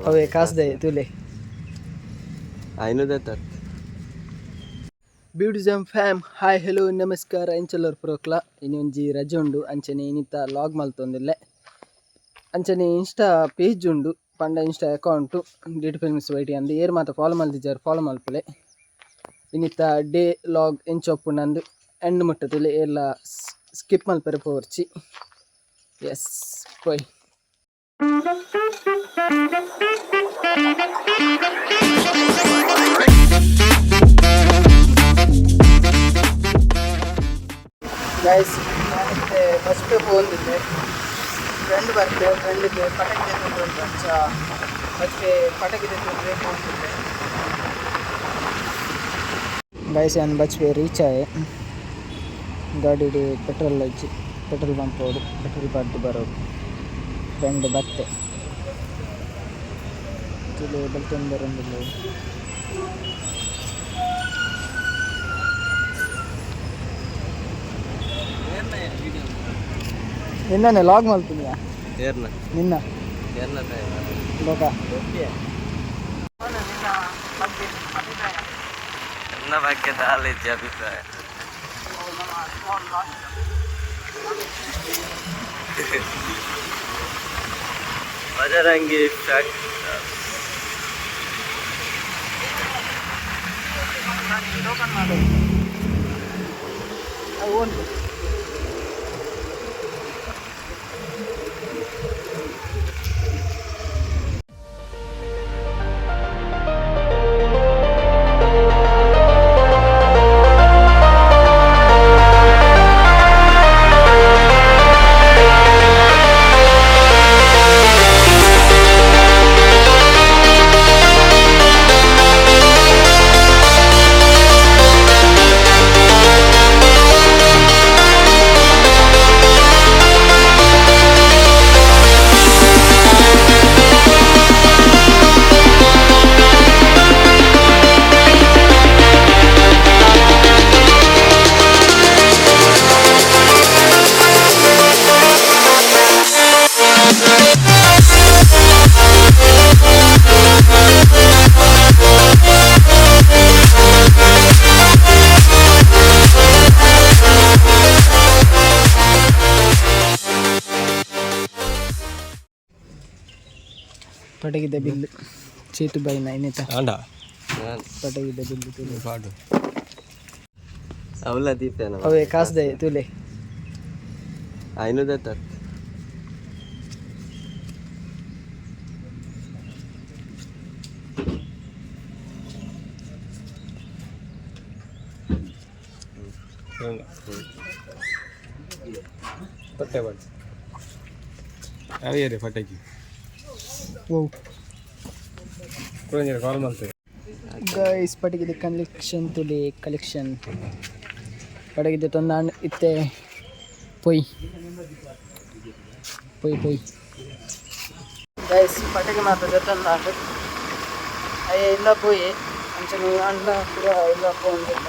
ಅವೇ ಕಾಸ್ದೆ ತೂಲೆ. ಐನೂರ. ಬ್ಯೂಟಿಸಮ್ ಫ್ಯಾಮ್, ಹಾಯ್, ಹೆಲೋ, ನಮಸ್ಕಾರ. ಎಂಚಲ್ಲರ್ ಪ್ರೋಕ್ಲ? ಇನ್ನೊಂಜಿ ರಜೆ ಉಂಡು. ಅಂಚನೆ ಇನಿತ ಲಾಗ್ ಮಲ್ತೊಂದಿಲ್ಲೆ. ಅಂಚನೆ ಇನ್ಸ್ಟಾ ಪೇಜ್ ಉಂಡು ಪಂಡ ಇನ್ಸ್ಟಾ ಅಕೌಂಟು ಡಿಟ್ ಫಿಲ್ಮ್ಸ್ ವೈಟಿ ಅಂದ್. ಏರ್ ಮಾತ ಫಾಲೋ ಮಲ್ದಿಜಾರ್, ಫಾಲೋ ಮಲ್ಪುಲೆ. ಇನಿತ ಡೇ ಲಾಗ್ ಎಂಚ ಉಪ್ಪುಂಡು ಎಂಡ್ ಮುಟ್ಟ ತೂಲೆ. ಏರ್ಲ ಸ್ಕಿಪ್ ಮಲ್ಪೆರೆ ಪೋವರ್ಚಿ. ಎಸ್, ಪೋಯ್. ಗೈಸ್, ನಾನಿತ್ತೆ ಫಸ್ಟ್ ಪೋಂದಿದ್ದೆ. ಫ್ರೆಂಡ್ ಬರ್ತೆ, ಫ್ರೆಂಡಿಗೆ ಪಟಾಕಿ ತೆತ್ತೊಂದು ಉಂಟು. ಅಂಚ ಬಜ್ಪೆ ಪಟಾಕಿ ತೆತ್ತೊಂದು ಪೋಂದಿದ್ದೆ. ಗೈಸ್, ಯಾನ್ ಬಜ್ಪೆ ರೀಚ್ ಆಯೆ. ಗಾಡಿಡ್ ಪೆಟ್ರೋಲ್ ಇಜ್ಜಿ. ಪೆಟ್ರೋಲ್ ಪಂಪ್ ಪೋಡು, ಪೆಟ್ರೋಲ್ ಪಾಡ್ದು ಬರೋಡು. ಫ್ರೆಂಡ್ ಬತ್ತೆ. ತೂಲೆ, ಬಲ್ತೊಂದು ಬರೊಂದುಲ್ಲೆ. ನಿನ್ನನೆ ಲಾಗ್ ಮಲ್ತಿನಿಯಾ. ಏರ್ನ? ನಿನ್ನ. ಏರ್ನ? ಲೋಕ. ನನ್ನ ಬಗ್ಗೆ ದಾಲಿಜ್ಜಿ ಅಭಿಪ್ರಾಯ. ಬಜರಂಗಿ ಫ್ಯಾಕ್ಟ್. ಟೋಕನ್ ಮಾಡೋದು ಒಂದು. ಪಟಗಿದ ಬಿಲ್ ಚೇತು ಬೈನ ಇನ್ನಿತ. ಆಂಡ. ಪಟಗಿದ ಬಿಲ್ ತೂಲೆ. ಪಾಡು ಅವಲ ದೀಪೇನ. ಅವೇ ಕಾಸ್ದೆ ತೂಲೆ. ಐನೂರ. ಪಟ್ಟೆ ಬಾಡಿ ಅವೇರಿ ಪಟಾಕಿ. ಓ. ಕುಳಂಜರ ಕಾಲ್ ಮಾಡ್ತೇವೆ. ಗೈಸ್, ಪಟಗಿದ ಕಲೆಕ್ಷನ್ ತುಲೆ. ಕಲೆಕ್ಷನ್ ಪಟಗಿದ ತೊಂದಾಂಡ್. ಇತ್ತೆ ಪೊಯ್ ಪೊಯ್ ಪೊಯ್. ಗೈಸ್, ಪಟಗಿ ಮಾತ ಜೊತೊಂದಾಂಡ್. ಅಯ್ಯ, ಇಲ್ಲ ಪೋಯಿ. ಅಂಚನೆ ಅಂಡ ಪೂರ ಇಲ್ಲ ಪೋಂದಿಲ್ಲ.